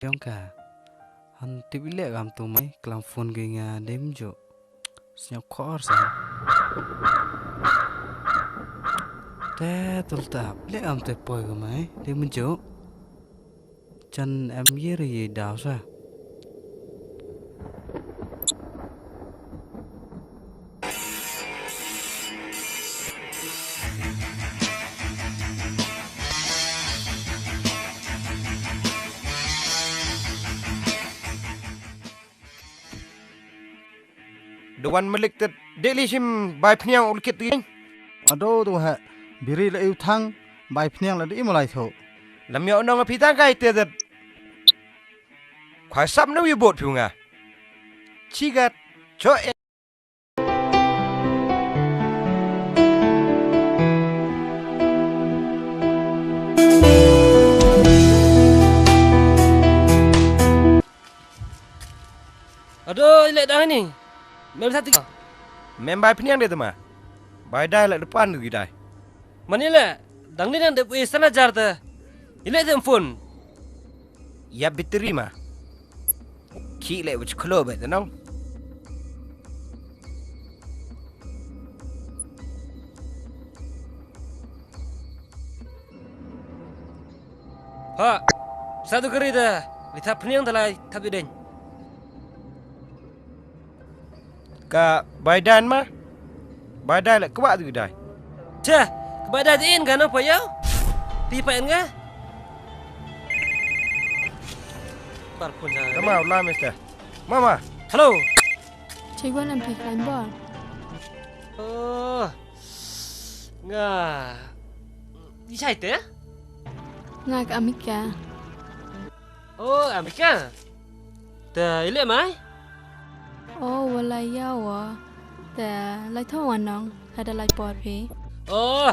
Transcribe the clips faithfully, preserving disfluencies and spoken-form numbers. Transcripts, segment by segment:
Yong ka. Han tip i leh kam tu mai, klam phone ki nga dem jo. Snyok khor sa. Te tul tap, leh kam te poi ka mai, dem jo. Chan em ye ri ye daw sa. Dewan Malik te deli shim bai phniang ulkit ti. Ado tu ha biri la iu thang bai phniang la di imolai tho. Lam yo nong phi tang kai te det. Khwai sap no wi bot phi nga. Chigat cho e. Ado ile dang ni. Mem sati. Mem bai phniang de tema. Bai dai la depan gi dai. Mani le dang ni nang de pui sana jar te. Ile dem phone. Ya biteri ma. Ki le wich klo be de nong. Ha. Satu kari da. Li thap phniang da lai thap ideng. Ka bai dan ma. Bai dai la kba tu dai. Che, kba dai din ka nang pa yau. Ti pa en nga. Par pun sa. Tama la mister. Mama. Hello. Chegwan am pi klein bor. Oh. Nga. Di chai te? Nga ka Amika. Oh, Amika. Te ile mai? Oh, wala ya wa. Te lai thong wa nong. Hada lai por phi. Oh.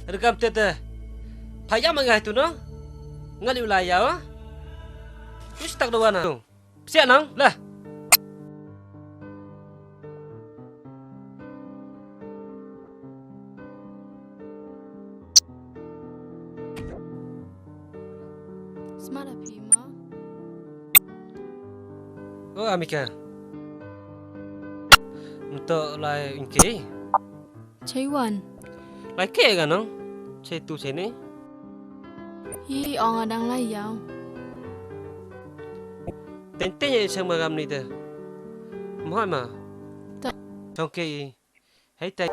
Rekam te te. Phaya ma ngai tu no. Ngali ulai ya wa. Tu sitak do wa na. Psiah nang lah. Smart api ma. Oh, Amika. Untuk lai ingke. Chei wan. Lai ke ga nong. Chei tu chei ni. Hi ong adang lai yau. Teng teng ye chang ma gam ni te. Mhoi ma. Ta. Chong ke i. Hei tai.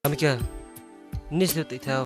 Amika, nis lu tik thau.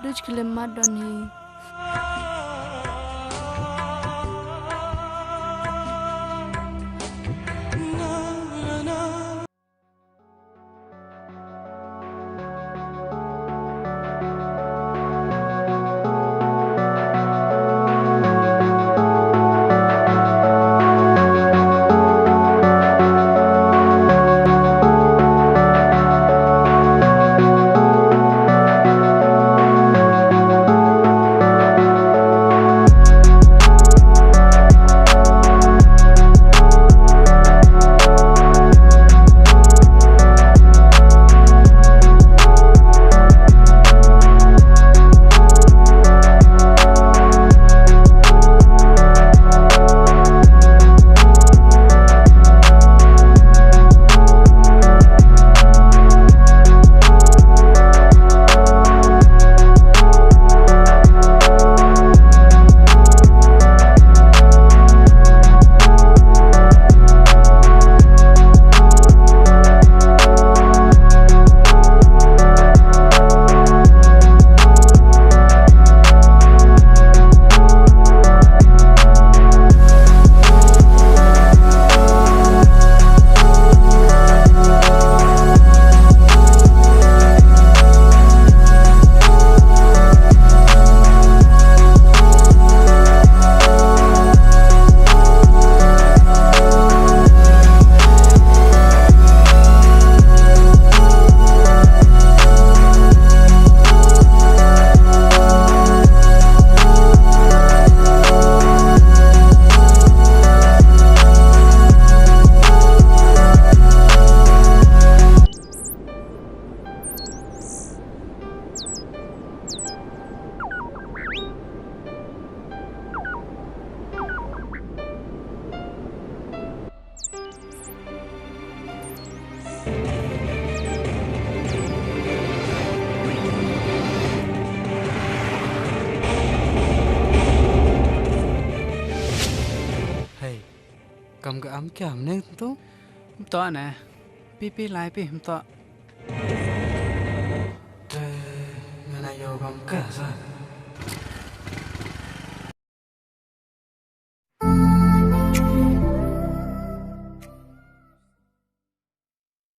Duh khlem mat don hi. Hei, kam ka am kya mne tu? Mto ne, pi pi lai pi mto. Te, ngana yo kam ka sa.